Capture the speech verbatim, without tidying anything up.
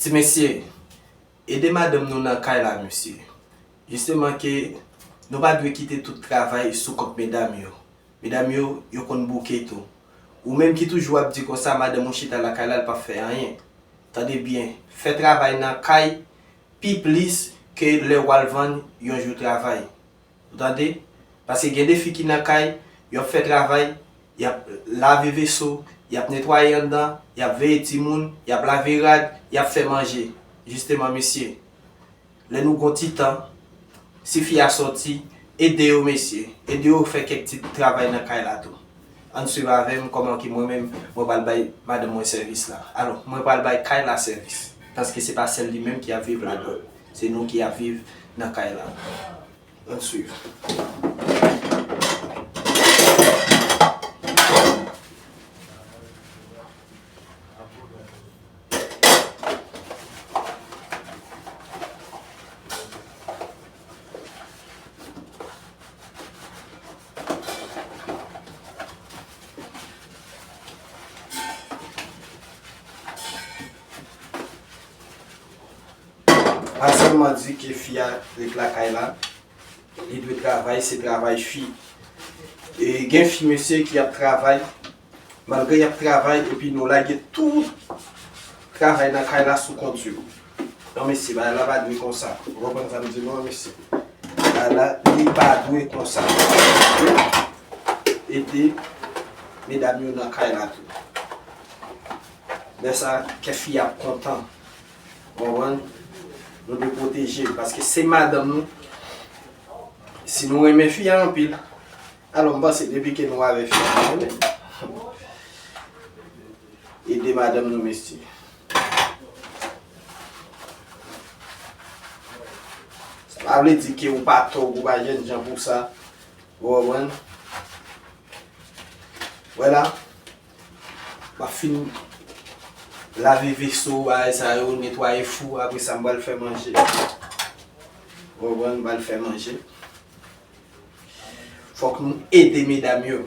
Ti mesye, ede madanm nou nan kay la, mesye. Jisteman ke nou pa dwe kite tout travay sou kont medam yo. Medam yo, yo konn bouke tou. Ou menm ki toujou ap di konsa, madanm ou chita lakay la, l p ap fè anyen. Tande byen, fè travay nan kay pi plis ke lè w al vann yon jou travay. Ou tande? Paske gen de fi ki nan kay, y ap fè travay, y ap lave veso, y ap netwaye anndan, y ap veye timoun, y ap lave rad, y ap fè manje. Jisteman, mesye, lè nou gon ti tan, si fi a sòti, ede yo, mesye. Ede yo fè kèk ti travay nan kay la tou. Ann swiv avè m kòman ke mwen menm, mwen pral bay madanm mwen sèvis la. Alò, mwen pral bay kay la sèvis. Paske se pa sèl li menm ki ap viv ladan. Se nou ki ap viv nan kay la. Ann swiv. Pa sèlman di ke fi a ret lakay la, li dwe travay, se travay fi. E gen fi, mesye, ki ap travay, malgre y ap travay, epi nou lage tout travay nan kay la sou kont yo. Non, mesye, bagay la pa dwe konsa. Ou konprann sa m di nou an, mesye? Bagay la, li pa dwe konsa. Ede medam yo nan kay la tou. Lè sa, kè fi ap kontan. Ou konprann? Nou dwe pwoteje l, paske se madanm nou. Si nou renmen fi a anpil, alò, m panse depi ke nou avè fi a, nou renmen. Ede madanm nou, mesye. Sa pa vle di ke ou pa tòg, ou pa jènjan pou sa. Ou konprann? Vwala. M ap fin lave veso, bagay sa yo, netwaye fou, apre sa m pral fè manje. Ou konprann, m pral fè manje. Fòk nou ede medam yo.